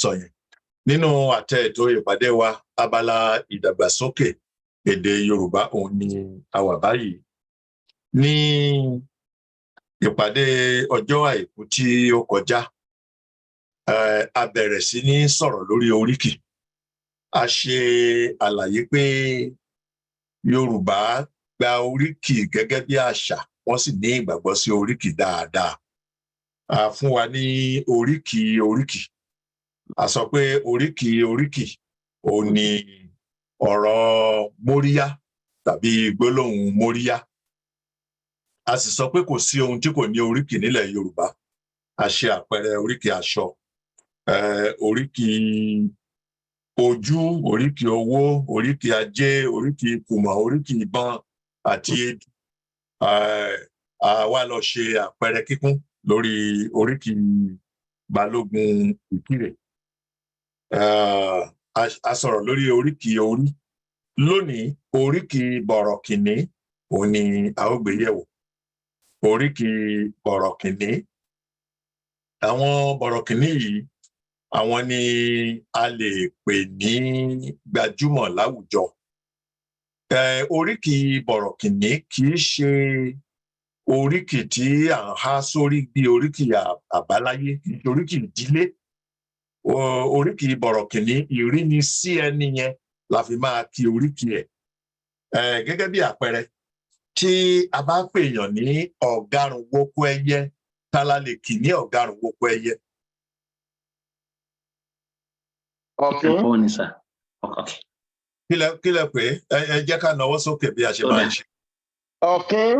sọ yẹn. Nínú àtẹ ètò ìpàdé wa, abala ìdàgbàsókè èdè Yorùbá òun ni a wà báyìí. Ní ìpàdé ọjọ́ Àìkú tí ó kọjá, a bẹ̀rẹ̀ sí ní sọ̀rọ̀ lórí oríkì. A ṣe àlàyé pé Yorùbá gba oríkì gẹ́gẹ́ bí àṣà, wọ́n sì ní ìgbàgbọ́ sí oríkì dáadáa. A fún wa ní oríkì oríkì. A sọ pé oríkì oríkì òun ni ọ̀rọ̀ móríyá tàbí gbólóhùn móríyá. A sì sọ pé kò sí ohun tí kò ní oríkì nílẹ̀ Yorùbá. A ṣe àpẹẹrẹ oríkì aṣọ, oríkì ojú, oríkì owó, oríkì ajé, oríkì kùmọ̀, oríkì ìbọn àti edu. A wá lọ ṣe àpẹẹrẹ kíkún lórí oríkì Balógun Ìkirè. A sọ̀rọ̀ lórí oríkì orí. Lónìí, oríkì bọ̀rọ̀kìnní òun ni a ó gbé yẹ̀wò. Oríkì bọ̀rọ̀kìnní. Àwọn bọ̀rọ̀kìnní yìí, àwọn ni a lè pè ní gbajúmọ̀ láwùjọ. Oríkì bọ̀rọ̀kìnní kì í ṣe oríkì tí à ń há sórí bí oríkì àbáláyé, kì í ṣe oríkì ìdílé. Oríkì bọ̀rọ̀kìnní, ìrínisí ẹni yẹn la fi máa kí oríkì ẹ̀. Gẹ́gẹ́ bí àpẹẹrẹ, tí a bá pèèyàn ní ọ̀garùn woko ẹyẹ, ta la lè kì ní ọ̀garùn woko ẹyẹ? Ọ̀kín. Ẹ̀kọ́ ni sà. Okay. Kí lẹ pé? Ẹ jẹ́ ká nawọ́ sókè bí a ṣe máa ń ṣe. Ọ̀kín.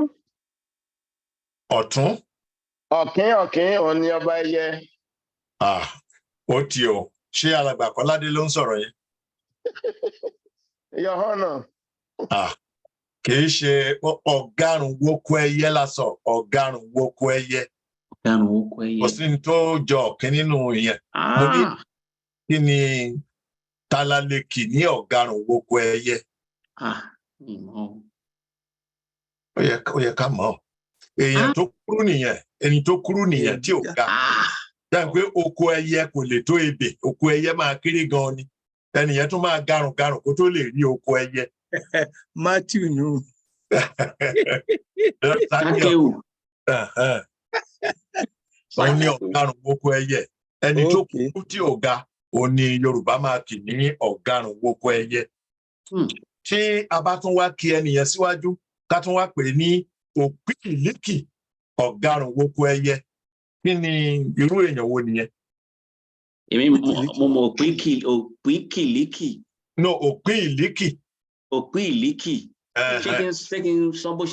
Ọ̀tún. Ọ̀kín, ọ̀kín, òun ni ọba ẹyẹ. Ah, ó ti o. Ṣé alàgbà Kọ́ládé ló ń sọ̀rọ̀ yẹn? Your Honour. Ah, kì í ṣe ọ̀garùn woko ẹyẹ lásán, ọ̀garùn woko ẹyẹ. Ọ̀garùn woko ẹyẹ. Kò sí ní tó jọ ọ̀kín nínú ìyẹn. Mo ní kí ni, ta la lè kì ní ọ̀garùn woko ẹyẹ? Ah, mi mọ̀ o. Ó yẹ ká mọ̀ ọ́. Èèyàn tó kúrú nìyẹn, ẹni tó kúrú nìyẹn tí ò ga. Dáhùn pé oko ẹyẹ kò lè tó ebè, oko ẹyẹ máa kéré gan ni. Ẹnìyẹn tún máa garùn garùn kó tó lè rí oko ẹyẹ. Matthew nù. Sákéwù. Òun ní ọ̀garùn woko ẹyẹ. Ẹni tó kúrú tí ò ga, òun ni Yorùbá máa kì ní ọ̀garùn woko ẹyẹ. Tí a bá tún wá kí ẹnìyẹn síwájú, ká tún wá pè ní òpìkìlíkì ọ̀garùn woko ẹyẹ, kí ni, irú èèyàn wo nìyẹn? Èmi mo mọ̀ òpínkìlíkì. No, òpìlíkì. Òpínkìlíkì. Ṣé kí n sọ bó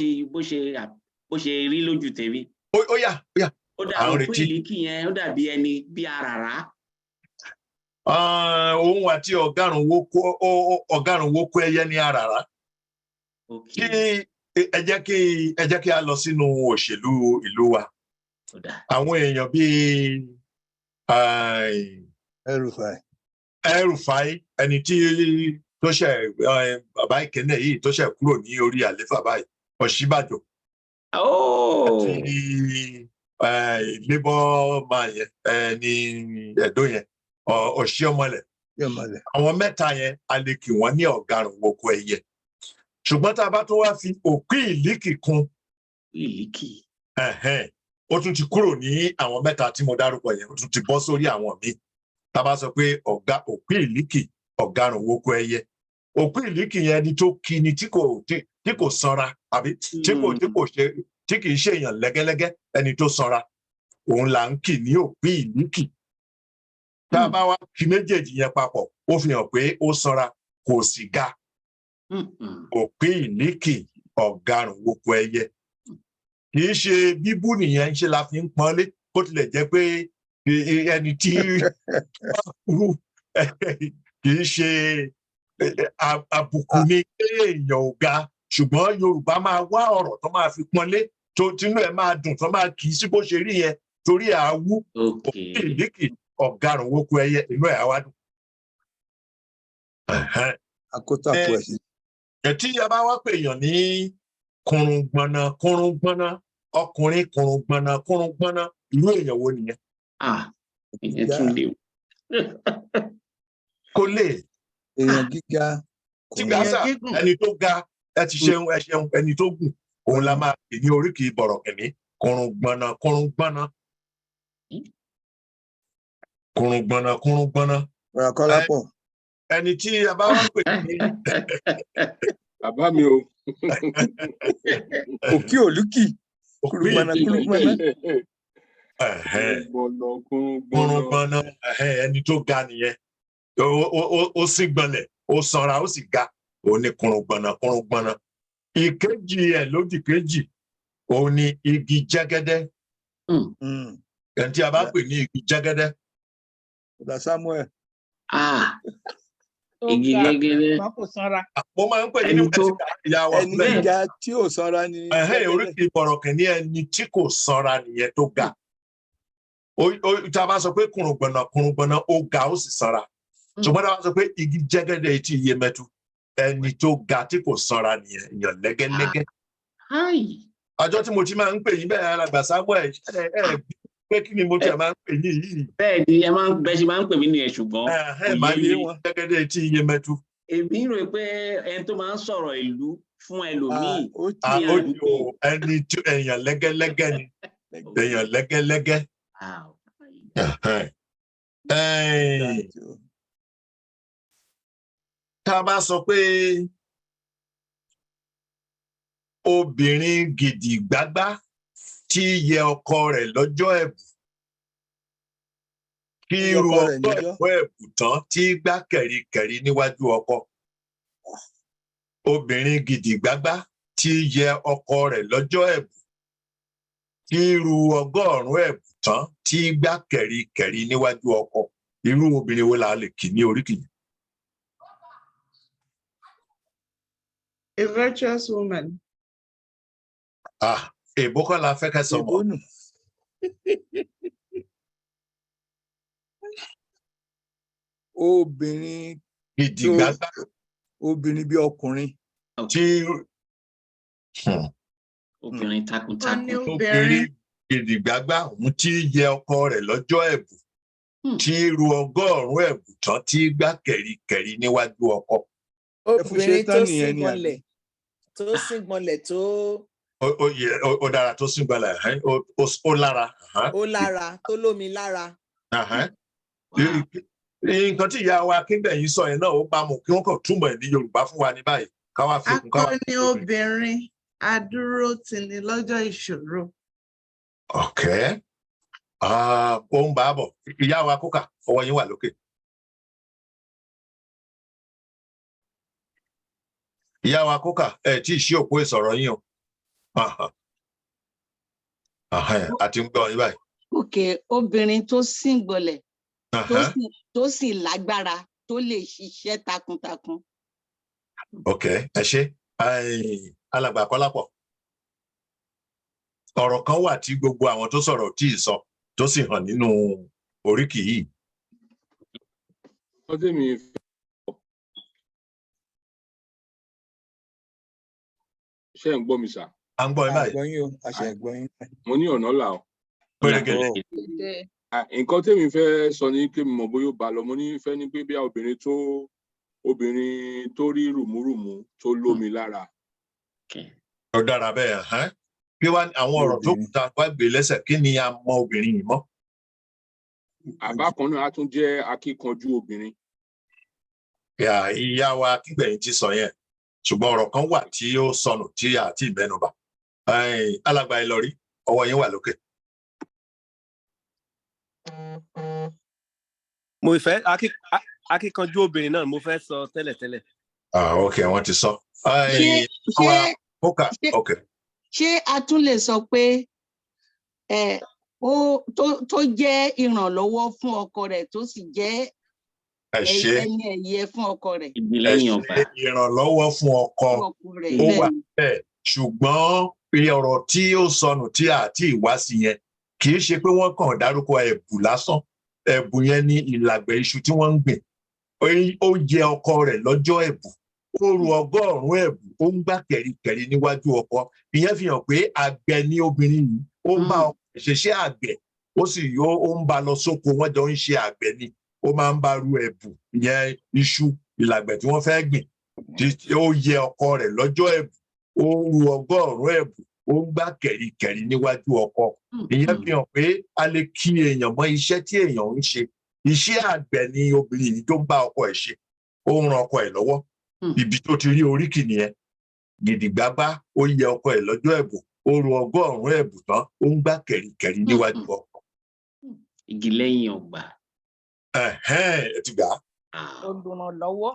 ṣe rí lójú tèmi? Ó yá, ó yá. Ó dà À ń retí. Òpínkìlíkì yẹn, ó dàbí ẹni bí àràrá. Ah, òun àti ọ̀garùn woko ẹyẹ ní àràrá. Kí ẹ jẹ́ kí a lọ sínú òṣèlú ìlú wa. Ó dà. Àwọn èèyàn bíi El-Rufai. El-Rufai, ẹni tí tó ṣe bàbá ìkẹ́nẹ̀ yìí tó ṣe kúrò ní orí àléfà báyìí, Ọ̀ṣínbàjò àti Labour man yẹn ní Ẹ̀dó yẹn, Ọ̀ṣíọ́mọlẹ̀. Yọmọlẹ. Àwọn mẹ́ta yẹn, a lè kì wọ́n ní ọ̀garùn woko ẹyẹ. Ṣùgbọ́n tá a bá tún wá fi òpín ìlíkì kún, Ìlíkì. Ẹ̀hẹ́n, ó tún ti kúrò ní àwọn mẹ́ta tí mo dárúkọ yẹn, ó tún ti bọ́ sórí àwọn míì. Tá a bá sọ pé ọ̀gá òpín ìlíkì ọ̀garùn woko ẹyẹ, òpín ìlíkì yẹn, ẹni tó kí ni, tí kò sanra, àbí tí kò ṣe, tí kì í ṣe èèyàn lẹ́gẹ́lẹ́gẹ́, ẹni tó sanra, òun là ń kì ní òpín ìlíkì. Tá a bá wá fi méjèèjì yẹn papọ̀, ó fi hàn pé ó sanra, kò sì ga. Òpín ìlíkì ọ̀garùn woko ẹyẹ, kì í ṣe bíbú nìyẹn, ń ṣe la fi ń pọ́nlé, bó tilẹ̀ jẹ́ pé ẹni tí kúrú kì í ṣe àbùkù ni pé èèyàn ò ga, ṣùgbọ́n Yorùbá máa wá ọ̀rọ̀ tó máa fi pọ́nlé, tó tinú ẹ̀ máa dùn, tó máa kì í sí bó ṣe rí yẹn, torí àwú òpín ìlíkì ọ̀garùn woko ẹyẹ, inú ẹ̀ á wá dùn. Ẹ̀hẹ́n. Akótó àpò ẹ̀ sí. Ẹ̀ tí a bá wá pèèyàn ní kùrùngbọ̀nà kùrùngbọ̀nà, ọkùnrin kùrùngbọ̀nà kùrùngbọ̀nà, irú èèyàn wo nìyẹn? Ah, ìyẹn tún léwu. Kò lè. Èèyàn gíga. Tí Kò gbàsà Èèyàn gígùn. ẹni tó ga, ẹ ti ṣeun, ẹ ṣeun. Ẹni tó gùn, òun la máa pè ní oríkì bọ̀rọ̀kìnní. Kùrùngbọ̀nà kùrùngbọ̀nà, kùrùngbọ̀nà kùrùngbọ̀nà. Ràkọ́lápọ̀. Ẹni tí a bá wá pè ní Bàbá mi o. Òkè òlùkì. Kùrùgbọ̀nà kùrùgbọ̀nà. Ẹ̀hẹ́n. Gbọ̀nà kúrúngbọ̀nà. Kùrùngbọ̀nà, ẹ̀hẹ́n, ẹni tó ga nìyẹn. Ó sì gbọ̀nlẹ̀, ó sanra, ó sì ga, òun ni kùrùngbọ̀nà kùrùngbọ̀nà. Ìkejì ẹ̀ lódì kejì, òun ni igi jẹ́gẹ́dẹ́. Ẹni tí a bá pè ní igi jẹ́gẹ́dẹ́. Bàbá Samuel. Ah, Tó igi ga gẹ́gẹ́rẹ́. ṣùgbọ́n kò sanra. Mo máa ń pè Ẹni nínú tó- ẹ̀sìn ìyá wa Ẹni bẹ́ẹ̀. gíga tí ò sanra ni. Ẹ̀hẹ́n, jẹ́gẹ́dẹ́. oríkì bọ̀rọ̀kìnní, ẹni tí kò sanra nìyẹn, tó ga. Tá a bá sọ pé kùrùngbọ̀nà kùrùngbọ̀nà, ó ga, ó sì sanra, ṣùgbọ́n tá a bá sọ pé igi jẹ́gẹ́dẹ́ etí iye mẹ́tu, ẹni tó ga tí kò sanra nìyẹn, èèyàn lẹ́gẹ́lẹ́gẹ́. Hi. Àjọ tí mo ti máa ń pè yín bẹ́ẹ̀, alàgbà Samuel, ẹ ẹ pé kí ni mo ti máa ń pè yín yìí? Bẹ́ẹ̀ ni ẹ máa ń bẹ́ẹ̀ ṣe máa ń pè mí nìyẹn, ṣùgbọ́n Ẹ̀hẹ́n, kò máa yé ní mi. Wọn. jẹ́gẹ́dẹ́ etí iye mẹ́tu. Èmi rò pé ẹni tó máa ń sọ̀rọ̀ ìlú fún ẹlòmíì Ó ti Ah, ní ó ní àdúgbò. o, ẹni tí èèyàn lẹ́gẹ́lẹ́gẹ́ ni, èèyàn lẹ́gẹ́lẹ́gẹ́. Ah, Ẹ̀hẹ́n. Ẹ̀ẹ́n, tá a bá sọ pé obìnrin gidi gbágbá tí yẹ ọkọ rẹ̀ lọ́jọ́ ẹ̀bù, kí Yẹ irú ọkọ rẹ̀ ọjọ́ níjọ́. ẹ̀bù ẹ̀bù tán, tí gbá kẹ̀ríkẹ̀rí níwájú ọkọ. Obìnrin gidi gbágbá tí yẹ ọkọ rẹ̀ lọ́jọ́ ẹ̀bù, kí irú 100 ẹ̀bù tán, tí gbá kẹ̀ríkẹ̀rí níwájú ọkọ, irú obìnrin wo la lè kì ní oríkì yìí? A virtuous woman. Ah, èbó kọ́ la fẹ́ kẹ́ sọ mọ́. Èbó nù. Obìnrin Gidi tó gbágbá obìnrin bí ọkùnrin. tí Obìnrin Wọ́n ní takuntakun. obìnrin. Obìnrin gidi gbágbá òun tí yẹ ọkọ rẹ̀ lọ́jọ́ ẹ̀bù, tí ru 100 ẹ̀bù tán, tí gbá kẹ̀ríkẹ̀rí níwájú ọkọ. Ẹfun ṣe Obìnrin tán tó nìyẹn ni àbí? síngbọnlẹ̀, tó síngbọnlẹ̀, tó Ó yẹ ó dára, tó sì gbalẹ̀, ẹ̀hẹ́n, ó lára, ẹ̀hẹ́n, ó lára, tó lómi lára. Ẹ̀hẹ́n. Wow. Nǹkan tí ìyá wa Akíngbẹ̀yìn sọ yẹn náà, ó bá mu kí wọ́n kàn túmọ̀ ẹ̀ ní Yorùbá fún wa ní báyìí, ká wá fi kún ká wá. Akọni obìnrin, adúró tini lọ́jọ́ ìṣòro. Ọ̀kẹ́. Ah, ó ń bá a bọ̀. Ìyá wa Kókà, ọwọ́ yín wà lókè. Ìyá wa Kókà, ẹ tí ì ṣí òpó ìsọ̀rọ̀ yín o. Aha. Aha, àti ń gbọ́ yín báyìí. Ok, obìnrin tó síngbọnlẹ̀, tó tó sì lágbára, tó lè ṣiṣẹ́ takuntakun. Ok, ẹ ṣé. Ai, alàgbà Kọ́lápọ̀, ọ̀rọ̀ kan wà tí gbogbo àwọn tó sọ̀rọ̀ tí ì sọ, tó sì hàn nínú oríkì yìí. Wọ́n tèmi fẹ́ ṣe ń gbọ́ mi sà? À ń gbọ́ yín báyìí. Àgbọ̀yìn o, àṣẹ ìgbọ̀yìn. Mo ní ọ̀nà là o. Pérégedé. Ah, nǹkan tèmi fẹ́ sọ ni pé mo mọ̀ bóyá ó bá lọ. Mo ní fẹ́ ní pé bí obìnrin tó rí rùmúrùmú, tó lómi lára. Okay. Ó dára bẹ́ẹ̀ hàn. Kí wá ní àwọn ọ̀rọ̀ tó kù tá a wá gbé lẹ́sẹ̀, kí ni a mọ obìnrin yìí mọ́? Àbá kan náà á tún jẹ́ akíkanjú obìnrin. Ìyá wa Akíngbẹ̀yìn ti sọ yẹn, ṣùgbọ́n ọ̀rọ̀ kan wà tí ó sọnù tí a ti mẹ́nubà. Alàgbà Ìlọrí, ọwọ́ yín wà lókè. Mo fẹ́ akíkanjú obìnrin náà mo fẹ́ sọ tẹ́lẹ̀tẹ́lẹ̀. Ah, ok, wọ́n ti sọ. Ṣé Àwa ṣé Kókà, ṣé ok. ṣé a tún lè sọ pé ẹ ó tó jẹ́ ìrànlọ́wọ́ fún ọkọ rẹ̀, tó sì jẹ́ Ẹ ṣé. ẹni ẹ̀yẹ fún ọkọ rẹ̀? Igi Ẹ lẹ́yìn ṣe ọgbà. ìrànlọ́wọ́ fún ọkọ. Fún ọkọ rẹ̀, Ó wà bẹ́ẹ̀ ni. bẹ́ẹ̀, ṣùgbọ́n ọ̀rọ̀ tí ó sọnù tí a ti wá sí yẹn, kì í ṣe pé wọ́n kàn dárúkọ ẹ̀bù lásán. Ẹ̀bù yẹn ní ìlàgbẹ̀ iṣu tí wọ́n ń gbìn. Ó jẹ ọkọ rẹ̀ lọ́jọ́ ẹ̀bù, ó ru 100 ẹ̀bù, ó ń gbá kẹ̀ríkẹ̀rí níwájú ọkọ. Ìyẹn fi hàn pé àgbẹ̀ ni obìnrin yìí. Ó ń bá ọkọ rẹ̀ ṣiṣẹ́ àgbẹ̀, ó sì yó, ó ń bá lọ sóko, wọ́n jọ ń ṣe àgbẹ̀ ni. Ó máa ń bá ru ẹ̀bù, ìyẹn iṣu ìlàgbẹ̀ tí wọ́n fẹ́ gbìn, tí ó yẹ ọkọ rẹ̀ lọ́jọ́ ẹ̀bù. Ó ń ru 100 ẹ̀bù, ó ń gbá kẹ̀ríkẹ̀rí níwájú ọkọ. Ìyẹn fi hàn pé a lè kí èèyàn mọ́ iṣẹ́ tí èèyàn ń ṣe. Iṣẹ́ àgbẹ̀ ni obìnrin yìí tó ń bá ọkọ ẹ̀ ṣe, ó ń ran ọkọ ẹ̀ lọ́wọ́. Ibi tó ti rí oríkì nìyẹn: gidigbágbá, ó yẹ ọkọ ẹ̀ lọ́jọ́ ẹ̀bù, ó ru 100 ẹ̀bù tán, ó ń gbá kẹ̀ríkẹ̀rí níwájú ọkọ. Igi lẹ́yìn ọgbà. Ẹ̀hẹ́n, ẹ ti gbà á. Olùrànlọ́wọ́.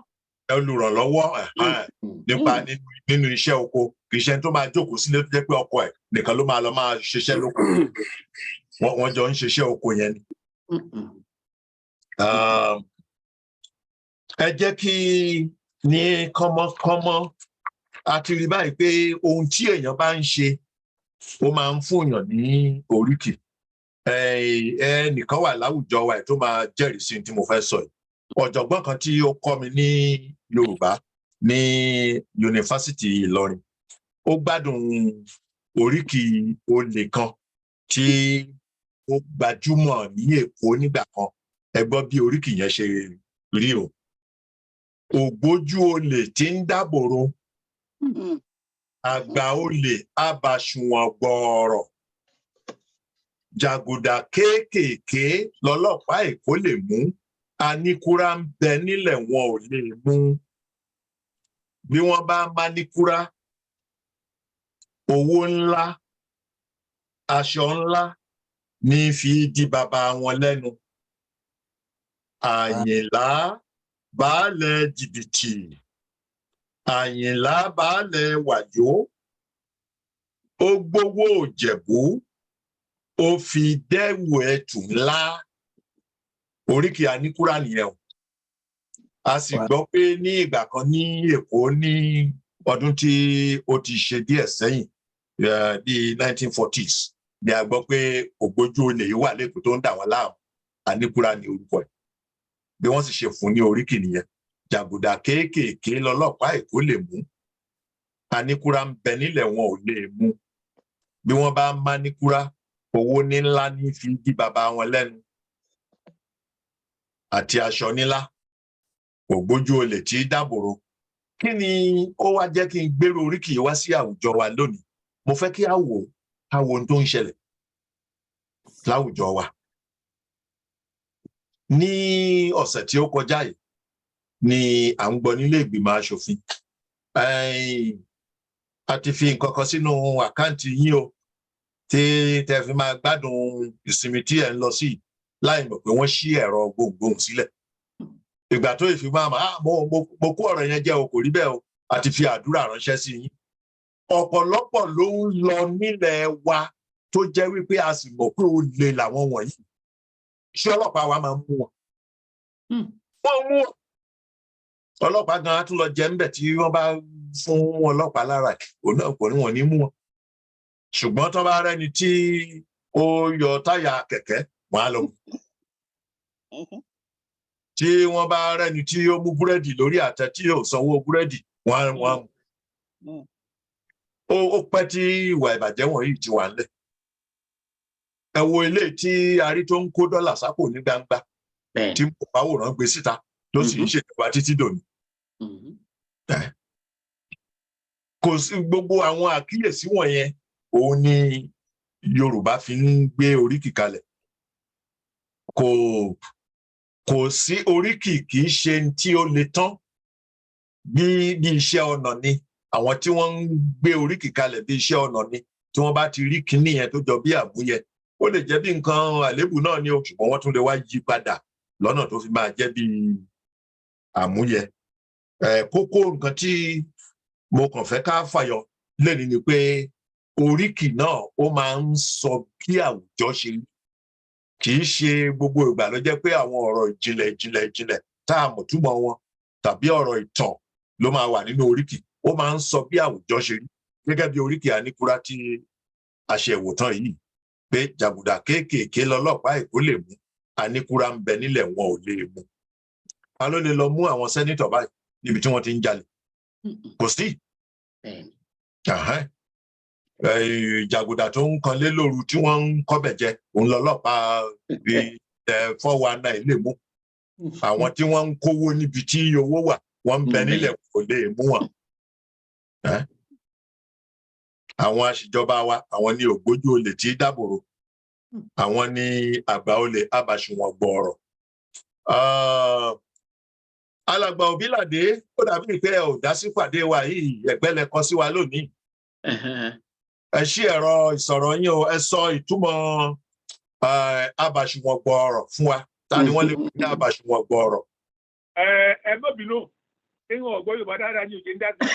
Olùrànlọ́wọ́, ẹ̀hẹ́n, nípa nínú iṣẹ́ oko. Kì í ṣe tó máa jókòó sílé tó jẹ́ pé ọkọ ẹ̀ nìkan ló máa lọ máa ṣiṣẹ́ lóko. Wọ́n jọ ń ṣiṣẹ́ oko yẹn ni. Ẹ jẹ́ kí ní kánmọ́kánmọ́, a ti rí báyìí pé ohun tí èèyàn bá ń ṣe, ó máa ń fún èèyàn ní oríkì. Ẹnìkan wà láwùjọ wa tó máa jẹ́rìí sí tí mo fẹ́ sọ yìí, ọ̀jọ̀gbọ́n kan tí ó kọ́ mi ní Yorùbá ní Yunifásitì Ìlọrin. Ó gbádùn oríkì olè kan tí ó gbajúmọ̀ ní Èkó nígbà kan. Ẹ gbọ́ bí oríkì yẹn ṣe rí o: ògbójú olè tí ń dábòrò, àgbà olè abàṣùwọ̀n gbọ̀ọ̀rọ̀, jàgùdà kéékèèké lọ́lọ́pàá Èkó lè mú, aníkúrá ń bẹ nílẹ̀, wọn ò lè mú. Bí wọ́n bá máníkúrá, owó ńlá, aṣọ ńlá ní fi di bàbá wọn lẹ́nu. Àyìnlá baálẹ̀ jìbìtì, Àyìnlá baálẹ̀ wàyó, ó gbowó Òjẹ̀bú, ó fi dẹ́wù ẹtù ńlá. Oríkì aníkúrá nìyẹn o. A sì gbọ́ pé ní ìgbà kan ní Èkó, ní ọdún tí ó ti ṣe díẹ̀ sẹ́yìn, bíi 1940s, ni a gbọ́ pé ògbójú olè yìí wà lẹ́kọ̀ọ́ tó ń dà wọ́n láàmú. Aníkúrá ní orúkọ ẹ̀. Bí wọ́n sì ṣe fún ní oríkì nìyẹn: jàgùdà kéékèèké lọ́lọ́pàá Èkó lè mú, aníkúrá ń bẹ nílẹ̀, wọn ò lè mú. Bí wọ́n bá máníkúrá, owó ní ńlá ní fi dí bàbá wọn lẹ́nu àti aṣọ nílá. Ògbójú olè tí dábòrò. Kí ni ó wá jẹ́ kí n gbérò oríkì wá sí àwùjọ wa lónìí? Mo fẹ́ kí a wò, ká wo ohun tó ń ṣẹlẹ̀ láwùjọ wa. Ní ọ̀sẹ̀ tí ó kọjá yìí ni à ń gbọ́ nílé ìgbìmọ̀ aṣòfin, a ti fi nǹkan kan sínú àkáǹtì yín o, tí tẹ́ fi máa gbádùn ìsinmi tí ẹ̀ ń lọ sí, láì mọ̀ pé wọ́n ṣí ẹ̀rọ gbohùngbohùn sílẹ̀. Ìgbà tó ìfi máa máa mo kó ọ̀rọ̀ yẹn jẹ́ o, kò rí bẹ́ẹ̀ o, a ti fi àdúrà ránṣẹ́ sí yín. Ọ̀pọ̀lọpọ̀ ló ń lọ nílẹ̀ wa tó jẹ́ wípé a sì mọ̀ pé olè làwọn wọ̀nyí. Ṣé ọlọ́pàá wa máa ń mú wọn? Wọ́n mú wọn. Ọlọ́pàá gan á tún lọ jẹ ńbẹ̀ tí wọ́n bá fún ọlọ́pàá lára ẹ̀, òun náà kò ní wọn ní mú wọn. Ṣùgbọ́n tó bá rẹ́ni tí ó yọ táyà kẹ̀kẹ́, wọ́n á lọ mú. Tí wọ́n bá rẹ́ni tí ó mú búrẹ́dì lórí àtẹ tí yóò sanwó búrẹ́dì, wọ́n á mú. Ó pẹ́ tí ìwà ìbàjẹ́ wọ̀nyí ti wà ńlẹ̀. Ẹ wo ilé tí a rí tó ń kó dọ́là sápò ní gbangba, tí mo bá wòrán gbé síta, tó sì ń ṣèjọba títí dòní. Kò sí gbogbo àwọn àkíyèsí wọ̀nyẹn, òun ni Yorùbá fi ń gbé oríkì kalẹ̀. Kò sí oríkì kì í ṣe tí ó le tán bí iṣẹ́ ọnà ni. Àwọn tí wọ́n ń gbé oríkì kalẹ̀, bí iṣẹ́ ọnà ni. Tí wọ́n bá ti rí kinní yẹn tó jọ bí àmúyẹ, ó lè jẹ́ bí nǹkan àléébù náà ni o, ṣùgbọ́n wọ́n tún lè wá yí padà lọ́nà tó fi máa jẹ́ bí àmúyẹ. Kókó nǹkan tí mo kàn fẹ́ ká fàyọ lẹ́ni ni pé oríkì náà, ó máa ń sọ bí àwùjọ ṣe rí. Kì í ṣe gbogbo ìgbà ló jẹ́ pé àwọn ọ̀rọ̀ ìjìnlẹ̀ ìjìnlẹ̀ ìjìnlẹ̀ tá a mọ̀ túmọ̀ wọn tàbí ọ̀rọ̀ ìtàn ló máa wà nínú oríkì. Ó máa ń sọ bí àwùjọ ṣe rí, gẹ́gẹ́ bí oríkì Aníkúrá tí a ṣe ìwòtán yìí, pé jàgùdà kéékèèké lọ́lọ́pàá Èkó lè mú, Aníkúrá ń bẹ nílẹ̀, wọn ò lè mú. Ta ló lè lọ mú àwọn senator báyìí níbi tí wọ́n ti ń jalè? Kò sí. Jàgùdà tó ń kanlé lóru tí wọ́n ń kọ́bẹ̀ jẹ, òun lọ́lọ́pàá bíi 419 lè mú. Àwọn tí wọ́n ń kówó níbi tí owó wà, wọ́n ń bẹ nílẹ̀, kò lè mú wọn. Ẹ́? Àwọn aṣèjọba wa, àwọn ní ògbójú olè tí dábòrò, àwọn ní àgbà olè abàṣùwọ̀n gbọ̀ọ̀rọ̀. Ah, alàgbà Òbílàdé, ó dàbí pé ẹ ò dá sí pàdé wa yìí, ẹgbẹ́ lẹ kọ sí wa lónìí. Ẹ ṣí ẹ̀rọ ìsọ̀rọ̀ yín o, ẹ sọ ìtumọ̀ abàṣùwọ̀n gbọ̀ọ̀rọ̀ fún wa. Ta ni wọ́n lè pè ní abàṣùwọ̀n gbọ̀ọ̀rọ̀? Ẹ má bínú, ìwọ̀n ọ̀gbọ́n Yorùbá dáadáa ní òjò ń dá sí.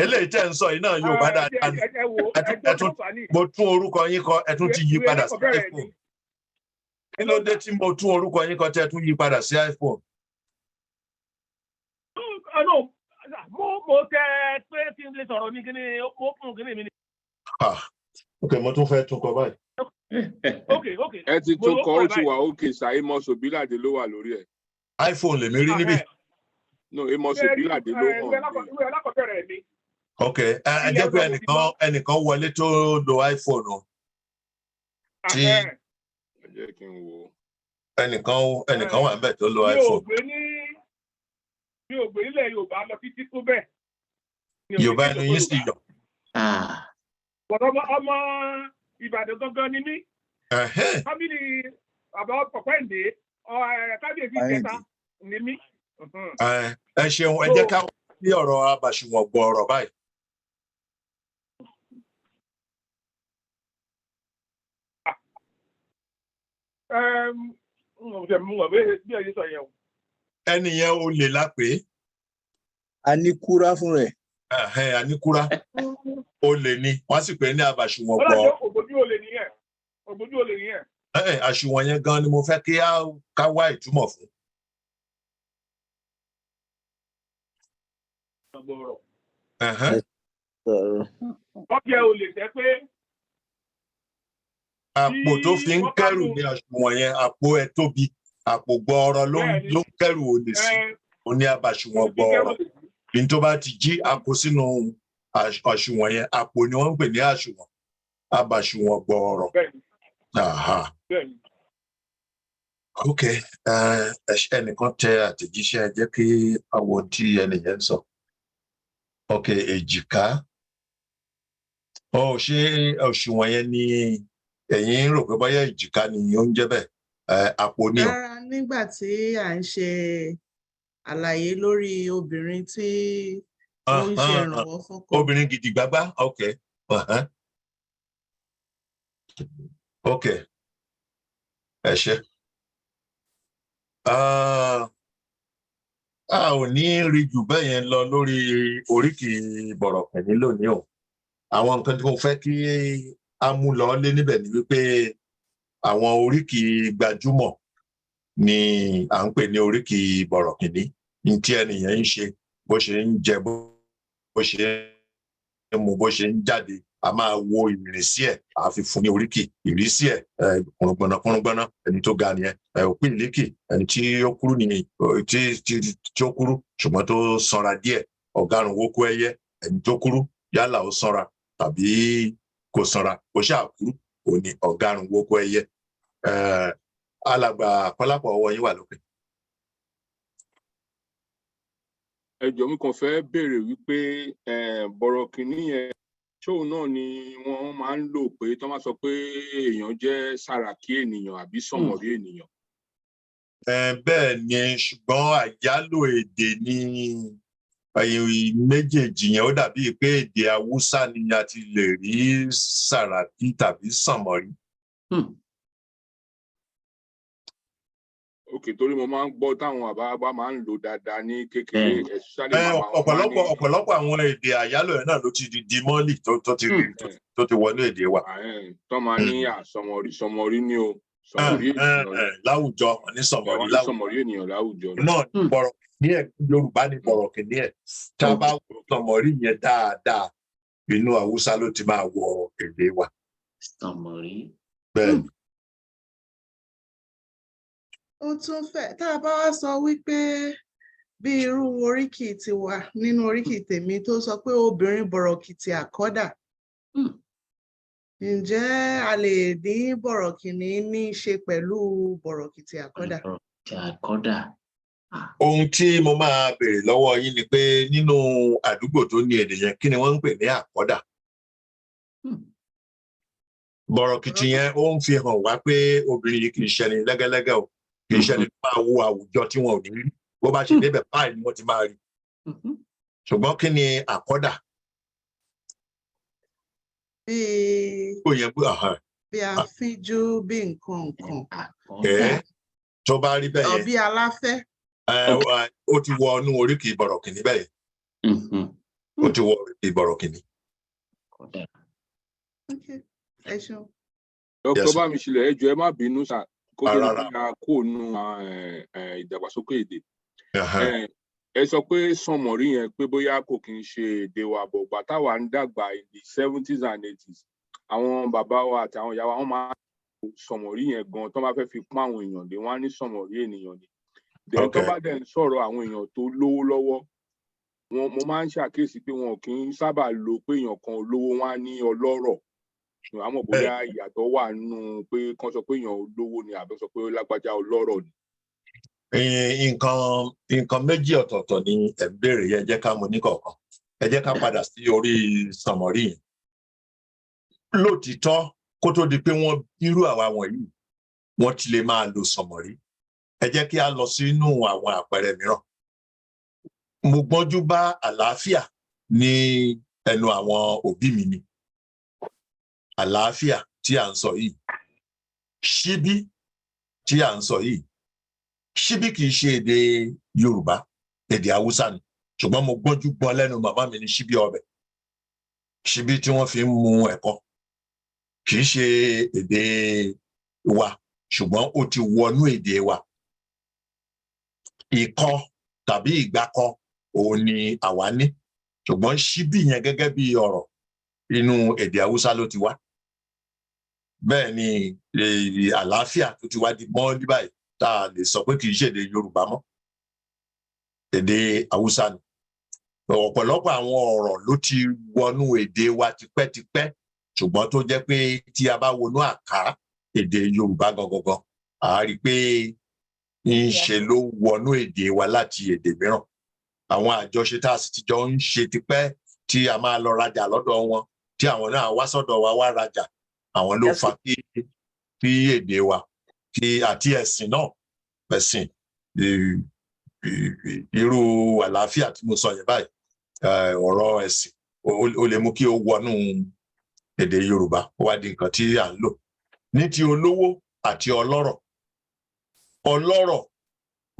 Eléyìí tẹ́ ń sọ yìí náà, Yorùbá dáadáa ni. Ẹ wo Ẹ tún mo tún orúkọ yín kọ, ẹ tún ti yí padà sí iPhone. Kí ló dé tí mo tún orúkọ yín kọ tẹ́ ẹ tún yí padà sí iPhone? Ọ̀nà mo tẹ pé kí n lè sọ̀rọ̀ ní kíní, mo fún kíní mi ni. Ah, ok, mo tún fẹ́ tún kọ báyìí. Ok. Ẹ ti Mo tún ló kọ, kọ ó ẹ ti báyìí. wà ókè sá. Amos Òbílàdé ló wà lórí ẹ̀. iPhone lèmi rí níbí. No, Amos Òbílàdé ló hàn bí. Ìwé alákọ̀ọ́bẹ̀rẹ̀ mi. Ok, ẹ jẹ́ pé ẹnìkan wọlé tó lo iPhone o, tí Ẹ jẹ́ kí n wò ó. ẹnìkan wà níbẹ̀ tó lo Mi ò iPhone. gbé ní mi ò gbé nílẹ̀ Yorùbá lọ títí tó bẹ́ẹ̀. Mi ò Yorùbá gbé ẹnu yín sì yọ. Bọ̀dọ̀ ọmọ Ìbàdàn gangan ni mí. Family bàbá Ọ̀pẹ́ǹdé, kábíyèsí ìjẹta ni mí. Ẹ ṣeun, ẹ jẹ́ ká wá sí ọ̀rọ̀ abàṣùwọ̀n gbọ̀ọ̀rọ̀ báyìí. N ò tẹ̀ mú wọn bí ẹ ṣe sọ yẹn o. Ẹni yẹn, ó lè lápè. Aníkúrá fún rẹ̀. Àníkúrá ó lè ní, wọ́n sì pè é ní abàṣùwọ̀n Ó dàbí gbọ̀ọ̀rọ̀. ògbójú olè nìyẹn. Ògbójú olè nìyẹn. Àṣùwọ̀n yẹn gan ni mo fẹ́ kí á ká wá ìtumọ̀ fún. Gbọ̀ọ̀rọ̀. Ẹ̀hẹ́n. Wọ́n jẹ́ olè tẹ́ pé Àpò tó fi ń wọ́n bá kẹ́rù mú ní àṣùwọ̀n yẹn, àpò ẹ̀ tóbi, àpò gbọọrọ ló ń Bẹ́ẹ̀ni. ló ń kẹ́rù olè sí, ó ní abàṣùwọ̀n fi kẹ́rù gbọọrọ. olè sí. Ní tó bá ti jí àpò sínú àṣùwọ̀n yẹn, àpò ni wọ́n ń pè ní àṣùwọ̀n, abàṣùwọ̀n gbọọrọ. Bẹ́ẹ̀ni. Aha. Bẹ́ẹ̀ni. Ok, ẹnìkan tẹ àtẹ̀jíṣẹ́, ẹ jẹ́ kí a wo ohun tí ẹnìyẹn ń sọ. Ok, èjìká. Ó ṣé òṣùwọ̀n yẹn ni ẹ̀yin ń rò pé bóyá èjìká ni ó ń jẹ́ bẹ́ẹ̀? Àpò ni o. Rárá, nígbà tí à ń ṣe àlàyé lórí obìnrin tí ó ń ṣe ìrànwọ́ fọ́kọ. Obìnrin gidi gbágbá, ok. Ok, ẹ ṣé. Ah, a ò ní rí jù bẹ́ẹ̀ yẹn lọ lórí oríkì bọ̀rọ̀kìnní lónìí o. Àwọn nǹkan tí mo fẹ́ kí a mú lọ lé níbẹ̀ ni wípé àwọn oríkì gbajúmọ̀ ni à ń pè ní oríkì bọ̀rọ̀kìnní, ní tí ẹnìyẹn ń ṣe, bó ṣe ń jẹ, bó ṣe ń mu, bó ṣe ń jáde, a máa wo ìrìnsí ẹ̀, a fi fún ní oríkì. Ìrísí ẹ̀, kùrùngbọ̀nà kùrùngbọ̀nà, ẹni tó ga nìyẹn. Òpin ìlékì, ẹni tí ó kúrú ni, tí ó kúrú ṣùgbọ́n tó sanra díẹ̀. Ọ̀garùn wókú ẹyẹ, ẹni tó kúrú, yálà ó sanra tàbí kò sanra, kò ṣáà kúrú, ò ní ọ̀garùn wókú ẹyẹ. Alàgbà Kọ́lápọ̀, ọwọ́ yín wà lókè. Ẹ jọ̀ọ́, mi kàn fẹ́ béèrè wípé bọ̀rọ̀kìnní yẹn, ṣóun náà ni wọ́n máa ń lò pé tó máa sọ pé èèyàn jẹ́ Sàràkí ènìyàn àbí Sànmọ́rí ènìyàn? Bẹ́ẹ̀ ni, ṣùgbọ́n àyálò èdè ni méjèèjì yẹn. Ó dàbí pé èdè Haúsá ni a ti lè rí Sàràkí tàbí Sànmọ́rí. Ok, torí mo máa ń gbọ́ táwọn bàbá bá máa ń lò dáadáa ní kékeré, especially màmá wọn máa Ọ̀pọ̀lọpọ̀ ní ọ̀pọ̀lọpọ̀ àwọn èdè àyálò yẹn náà ló ti di mọ́lì tó ti wọnú èdè wa. Tó máa ní àsọmọrí, sọmọrí ní o, sọmọrí ènìyàn Láwùjọ ní sọmọrí wọ́n ní láwùjọ sọmọrí ènìyàn láwùjọ ni. Náà bọ̀rọ̀ ní ẹ̀, Yorùbá ní bọ̀rọ̀kìnní ẹ̀. Tá a bá sọmọrí yẹn dáadáa, inú Haúsá ló ti máa wọ èdè wa. Sànmọ́rí. Bẹ́ẹ̀ ni. Ó tún fẹ́ tá a bá wá sọ wípé bí irú oríkì ti wà nínú oríkì tèmi tó sọ pé obìnrin bọ̀rọ̀kìtì àkọ́dà, ǹjẹ́ a lè ní bọ̀rọ̀kìnní ní í ṣe pẹ̀lú bọ̀rọ̀kìtì àkọ́dà? Àkọ́dà. Ohun tí mo máa béèrè lọ́wọ́ yín ni pé, nínú àdúgbò tó ní èdè yẹn, kí ni wọ́n ń pè ní àkọ́dà? Bọ̀rọ̀kìtì yẹn, ó ń fi hàn wá pé obìnrin yìí kì í ṣẹni lẹ́gẹ́lẹ́gẹ́ o, kì í ṣẹni tó máa wo àwùjọ tí wọn ò ní rí. Bó bá ṣe débẹ̀ báyìí ni wọ́n ti máa rí. Ṣùgbọ́n kí ni àkọ́dà? Bíi Ó yẹ kó bí afínjú, bí nǹkan nǹkan. Ẹ tó bá rí bẹ́ẹ̀ Ọ yẹn, bí aláfẹ́. Ẹ ó ti wọ inú oríkì bọ̀rọ̀kìnní bẹ́ẹ̀ yẹn. Ó ti wọ oríkì bọ̀rọ̀kìnní. Okay, ẹ ṣeun. Dr. Yes, sir. Bámiṣílẹ̀, ẹ jọ̀ọ́, ẹ má bínú sà, kó tó di Rárá. pé a kó nu ìdàgbàsókè èdè. Ẹ sọ pé sànmọ̀rí yẹn, pé bóyá kò kí ń ṣe èdè wa bọ̀ gbà táwa ń dàgbà in the 70s and 80s, àwọn bàbá wa àti àwọn ìyá wa, wọ́n máa ń lo sànmọ̀rí yẹn gan. Tó bá fẹ́ fi pọ́n àwọn èèyàn lé, wọ́n á ní sànmọ̀rí ènìyàn ni. Then tó bá dẹ̀ ń sọ̀rọ̀ àwọn èèyàn tó lówó lọ́wọ́ wọn, mo máa ń ṣàkíyèsí pé wọn kì í sábà lo pé èèyàn kan olówó, wọn á ní ọlọ́rọ̀. Àmọ́ bóyá ìyàtọ̀ wà nínú pé kán sọ pé èèyàn olówó ni àbí sọ pé lágbájá ọlọ́rọ̀ ni? Nǹkan méjì ọ̀tọ̀ọ̀tọ̀ ni ẹ̀ ń béèrè yẹn. Jẹ́ ká mú ní kọ̀ọ̀kan. Ẹ jẹ́ ká padà sí orí sànmọ́rí yẹn. Lótìítọ́, kó tó di pé wọ́n irú àwa wọ̀nyí, wọ́n ti lè máa lo sànmọ́rí. Ẹ jẹ́ kí a lọ sínú àwọn àpẹẹrẹ mìíràn. Mo gbọ́njú bá àlàáfíà ní ẹnu àwọn òbí mi ni. Àlàáfíà tí à ń sọ yìí, ṣíbí tí à ń sọ yìí, ṣíbí kì í ṣe èdè Yorùbá, èdè Haúsá ni. Ṣùgbọ́n mo gbọ́njú gbọ́ lẹ́nu màmá mi ní ṣíbí ọbẹ̀, ṣíbí tí wọ́n fi ń mu ẹ̀kọ. Kì í ṣe èdè wa, ṣùgbọ́n ó ti wọnú èdè wa. Ìkọ tàbí ìgbàkọ òun ni àwa ní, ṣùgbọ́n ṣíbí yẹn gẹ́gẹ́ bí ọ̀rọ̀, inú èdè Haúsá ló ti wá. Bẹ́ẹ̀ ni àlàáfíà tó ti wá di mọ́ọ́lí báyìí, tá a lè sọ pé kì í ṣèdè Yorùbá mọ́, èdè Haúsá ni. Ọ̀pọ̀lọpọ̀ àwọn ọ̀rọ̀ ló ti wọnú èdè wa tipẹ́tipẹ́, ṣùgbọ́n tó jẹ́ pé tí a bá wọnú àká èdè Yorùbá gangan, a rí i pé ń ṣe ló wọnú èdè wa láti èdè mìíràn. Àwọn àjọṣe tá a sì ti jọ ń ṣe tipẹ́, tí a máa lọ rajà lọ́dọ̀ wọn, tí àwọn náà wá sọ́dọ̀ wa wá rajà, àwọn ló fa kí èdè wa kí àti ẹ̀sìn náà, ẹ̀sìn irú àlàáfíà tí mo sọ yẹn báyìí, ọ̀rọ̀ ẹ̀sìn ó lè mú kí ó wọnú èdè Yorùbá, ó wá di nǹkan tí à ń lò. Ní ti olówó àti ọlọ́rọ̀, ọlọ́rọ̀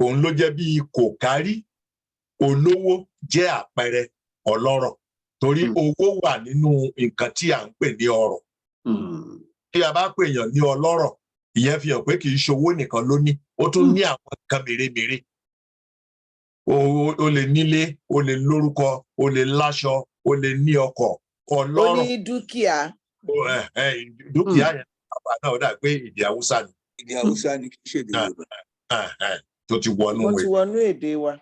òun ló jẹ́ bí kò kárí. Olówó jẹ́ àpẹẹrẹ ọlọ́rọ̀, torí owó wà nínú nǹkan tí à ń pè ní ọrọ̀. Tí a bá pè èèyàn ní ọlọ́rọ̀, ìyẹn fi hàn pé kì í ṣe owó nìkan ló ní, ó tún ní àwọn nǹkan mèremère. Ó lè nílé, ó lè lórúkọ, ó lè láṣọ, ó lè ní ọkọ̀. Ó Ọlọ́rọ̀ ní dúkìá. Dúkìá yẹn bàbá náà, ó dà pé èdè Haúsá ni. Èdè Haúsá ni, kì í ṣèdè Yorùbá. Tó ti wọnú Wọ́n ti wọnú èdè wa.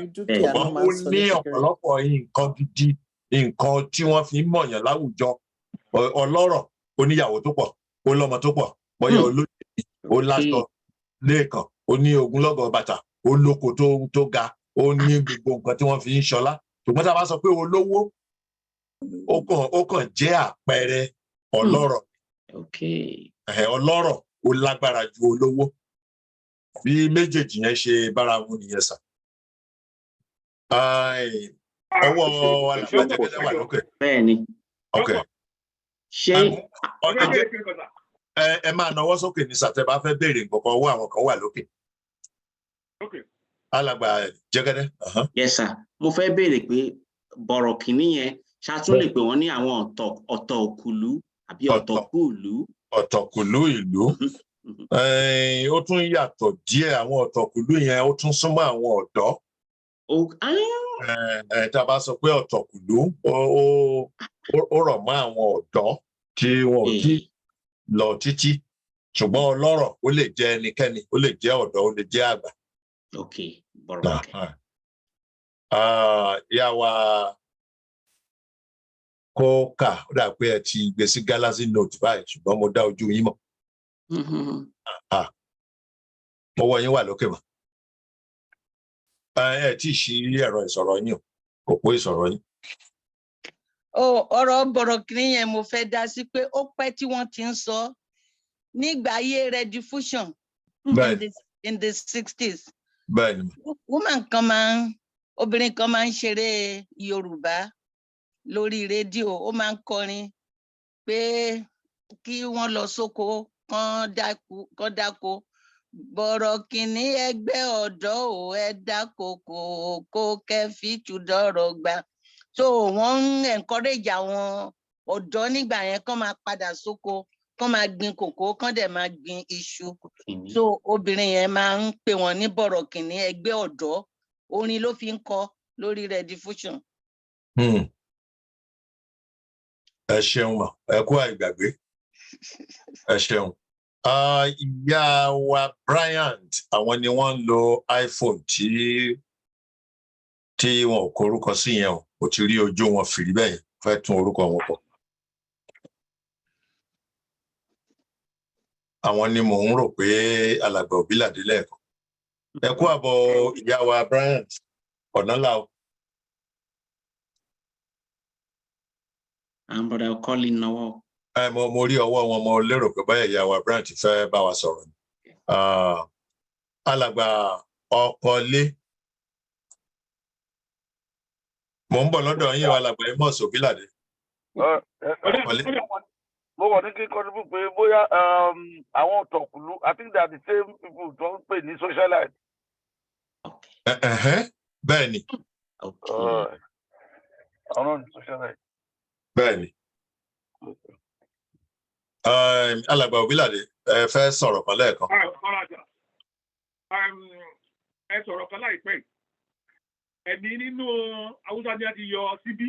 Ní dúkìá náà Ṣùgbọ́n máa ó ń sọ ní ní kékeré. ọ̀pọ̀lọpọ̀ nǹkan gidi, nǹkan tí wọ́n fi ń mọ̀yàn láwùjọ. Ọlọ́rọ̀ oníyàwó tó pọ̀, ó lọ́mọ tó pọ̀, bóyá olóyè, ó láṣọ lẹ́ẹ̀kan, ó ní ogunlọ́gọ̀ bàtà, ó lóko tó ga, ó ní gbogbo nǹkan tí wọ́n fi ń ṣọlá. Ṣùgbọ́n tá a bá sọ pé olówó, ó kàn jẹ́ àpẹẹrẹ ọlọ́rọ̀. Ọlọ́rọ̀ ó lágbára ju olówó. Bí méjèèjì yẹn ṣe bára wọn nìyẹn sà. Ọwọ́ alàgbà Jẹ́gẹ́dẹ́ wà lókè. Bẹ́ẹ̀ni. Ok. Ṣé Ẹ máa nawọ́ sókè ní sàtẹ́ bá fẹ́ béèrè nǹkan kan. Ọwọ́ àwọn kan wà lókè. Alàgbà Jẹ́gẹ́dẹ́. Yes sir, mo fẹ́ béèrè pé bọ̀rọ̀kìnní yẹn, ṣá tún lè pè wọ́n ní àwọn ọ̀tọ̀ òkùlú àbí ọ̀tọ̀kùlú? Ọ̀tọ̀kùlú ìlú, ó tún yàtọ̀ díẹ̀. Àwọn ọ̀tọ̀kùlú yẹn, ó tún súnmọ́ àwọn ọ̀dọ́. Tá a bá sọ pé ọ̀tọ̀kùlú, ó rọ̀ mọ́ àwọn ọ̀dọ́ tí wọn ò tí lọ títí. Ṣùgbọ́n ọlọ́rọ̀, ó lè jẹ́ ẹnikẹ́ni, ó lè jẹ́ ọ̀dọ́, ó lè jẹ́ àgbà. Ok, bọ̀rọ̀kì. Ìyá wa kókà, ó dà pé ẹ ti gbé sí Galaxy Note báyìí, ṣùgbọ́n mo dá ojú yín mọ̀. Ọwọ́ yín wà lókè mà. Ẹ tí ì ṣí ẹ̀rọ ìsọ̀rọ̀ yín o, òpó ìsọ̀rọ̀ yín. Ó ọ̀rọ̀ bọ̀rọ̀kìnní yẹn mo fẹ́ dá sí pé ó pẹ́ tí wọ́n ti ń sọ nígbà ayé rediffusion in the 60s. Bẹ́ẹ̀ni. Woman kan máa ń, obìnrin kan máa ń ṣeré Yorùbá lórí rédíò. Ó máa ń kọrin pé kí wọ́n lọ sóko kán dáko, bọ̀rọ̀kìnní ẹgbẹ́ ọ̀dọ́ ò, ẹ dáko kó kẹ́fì tùdọ̀rọ̀ gbà. So wọ́n ń encourage àwọn ọ̀dọ́ nígbà yẹn kán máa padà sóko, kán máa gbin kòkó, kán dẹ̀ máa gbin iṣu. So obìnrin yẹn máa ń pè wọ́n ní bọ̀rọ̀kìnní ẹgbẹ́ ọ̀dọ́. Orin ló fi ń kọ lórí rediffusion. Ẹ ṣeun mà, ẹ kú àìgbàgbé, ẹ ṣeun. Ah, ìyá wa Bryant, àwọn ni wọ́n ń lo iPhone tí wọn ò korúkọ sí yẹn o. Mo ti rí ojú wọn fìrí bẹ́ẹ̀ yẹn, fẹ́ tún orúkọ wọn pọ̀. Àwọn ni mò ń rò pé alàgbà Òbílàdé lẹ́ẹ̀kan. Ẹ kú àbọ̀, ìyá wa Bryant ọ̀nàlá o. Àwọn bọ̀dà Kọ́lí náwó. Ẹ mo rí ọwọ́ wọn, mo lérò pé báyà ìyá wa Bryant fẹ́ bá wa sọ̀rọ̀ ni. Ah, alàgbà Ọkọlé, mò ń bọ̀ lọ́dọ̀ yín o, alàgbà Amos Òbílàdé. Ọkọlé. Mo wọ̀ ní kí n contribute pé bóyá àwọn tọ̀kùlú, I think they are the same people tó ń pè ní socialite. Ẹ̀hẹ́n, bẹ́ẹ̀ ni. Àwọn náà ní socialite. Bẹ́ẹ̀ ni. Alàgbà Òbílàdé, ẹ fẹ́ sọ̀rọ̀ kan lẹ́ẹ̀kan. Ọ̀rajà, ẹ sọ̀rọ̀ kan láìpẹ́ yìí. Ẹ̀mí nínú Haúsá ni a ti yọ síbí.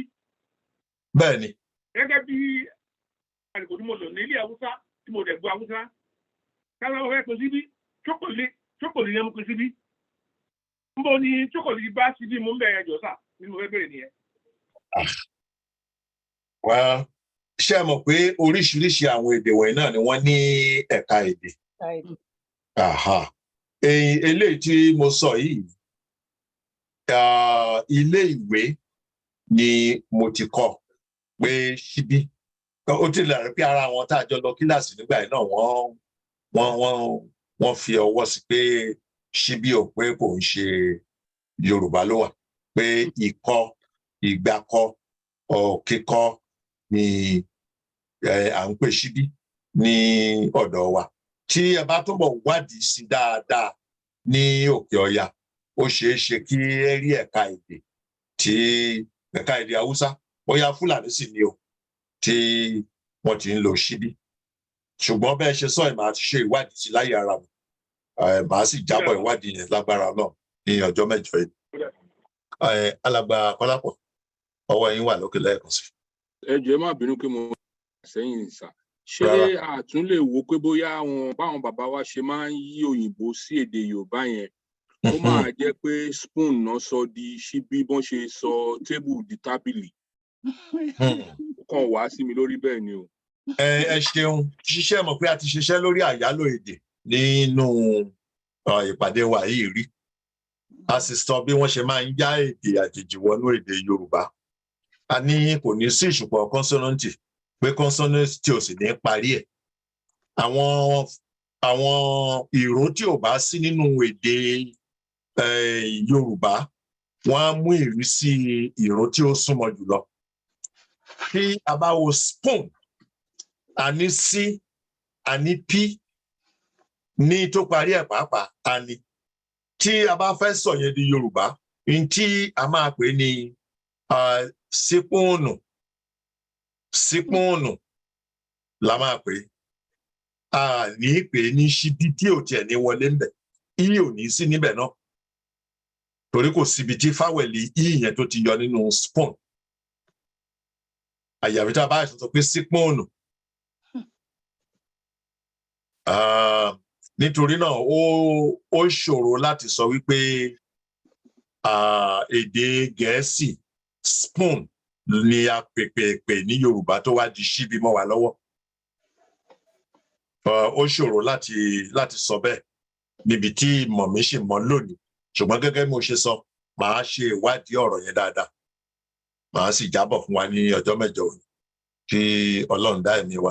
Bẹ́ẹ̀ ni. Gẹ́gẹ́ bí àsìkò tí mo lò nílé Haúsá tí mo dẹ̀ gbọ́ Haúsá, káwọn ọmọ fẹ́ pín síbí, ṣókòlì ṣókòlì yẹn mo pín síbí. Nbọ ni ṣókòlì bá síbí mo ń bẹ̀rẹ̀ jọ sà nínú mo fẹ́ bẹ̀rẹ̀ nìyẹn. Well, ṣé ẹ mọ̀ pé oríṣiríṣi àwọn èdè wọ̀nyí náà ni wọ́n ní ẹ̀ka èdè? Aha. Eléyìí tí mo sọ yìí, ilé ìwé ni mo ti kọ́ pé síbí. Ó ti lè rí pé ara àwọn tá a jọ lọ kíláàsì nígbà yìí náà, wọ́n fi ọwọ́ sí pé síbí ò, pé kò ń ṣe Yorùbá ló wà, pé ìkọ ìgbàkọ kíkọ ni à ń pè síbí ní ọ̀dọ̀ wa. Tí ẹ bá túbọ̀ wádìí sí dáadáa ní òkè ọya, ó ṣeé ṣe kí ẹ rí ẹ̀ka èdè tí ẹ̀ka èdè Haúsá, bóyá Fúlàní sì ni o, tí wọ́n ti ń lo síbí. Ṣùgbọ́n bẹ́ẹ̀ ṣe sọ ẹ̀, máa ṣe ìwádìí sí láyé ara mi, màá sì jábọ̀ ìwádìí yẹn lágbára náà ní ọjọ́ 8 yìí. Alàgbà Kọ́lápọ̀, ọwọ́ yín wà lókè lẹ́ẹ̀kan sí. Ẹ jọ̀ọ́, ẹ má bínú pé mo sẹ́yìn sà. Ṣé àtún lè wo pé bóyá àwọn báwọn bàbá wa ṣe máa ń yí òyìnbó sí èdè Yorùbá yẹn, ó máa jẹ́ pé spoon náà sọ di ṣíbí, bọ́n ṣe sọ table di tábìlì? Ó kàn wá sí mi lórí bẹ́ẹ̀ ni o. Ẹ ṣeun. Ṣiṣẹ́ mọ̀ pé a ti ṣiṣẹ́ lórí àyálò èdè nínú ìpàdé wa yìí rí. A sì sọ bí wọ́n ṣe máa ń yá èdè àjèjì wọnú èdè Yorùbá. A ní kò ní sí ìṣùpọ̀ kọ́nsọ́nọ́ǹtì, pé kọ́nsọ́nọ́ǹtì ò sì ní parí ẹ̀. Àwọn ìró tí ò bá sí nínú èdè Yorùbá, wọ́n á mú ìrísí ìró tí ó súnmọ́ jùlọ. Tí a bá wo spoon, a ní c, a ní p ní tó parí ẹ̀ pàápàá. A ní tí a bá fẹ́ sọ yẹn di Yorùbá, n tí a máa pè ní sípúùnù. Sípúùnù la máa pè. A ní pè ní ṣíbí tí ò tiẹ̀ ní wọlé ńbẹ̀, i ò ní sí níbẹ̀ náà, torí kò síbi tí fáwẹ̀lì i yẹn tó ti yọ nínú spoon, àyàfi tá a bá sọ pé sípúùnù. Nítorí náà ó ṣòro láti sọ wípé èdè Gẹ̀ẹ́sì spoon ni a pè ní Yorùbá tó wá di ṣíbí mọ́ wa lọ́wọ́. Ó ṣòro láti sọ bẹ́ẹ̀. Níbi tí ìmọ̀ mi ṣì mọ́ lónìí, ṣùgbọ́n gẹ́gẹ́ bí mo ṣe sọ, màá ṣe ìwádìí ọ̀rọ̀ yẹn dáadáa, màá sì jábọ̀ fún wa ní ọjọ́ 8 òní. Kí Ọlọ́run dá ẹ̀mí wa.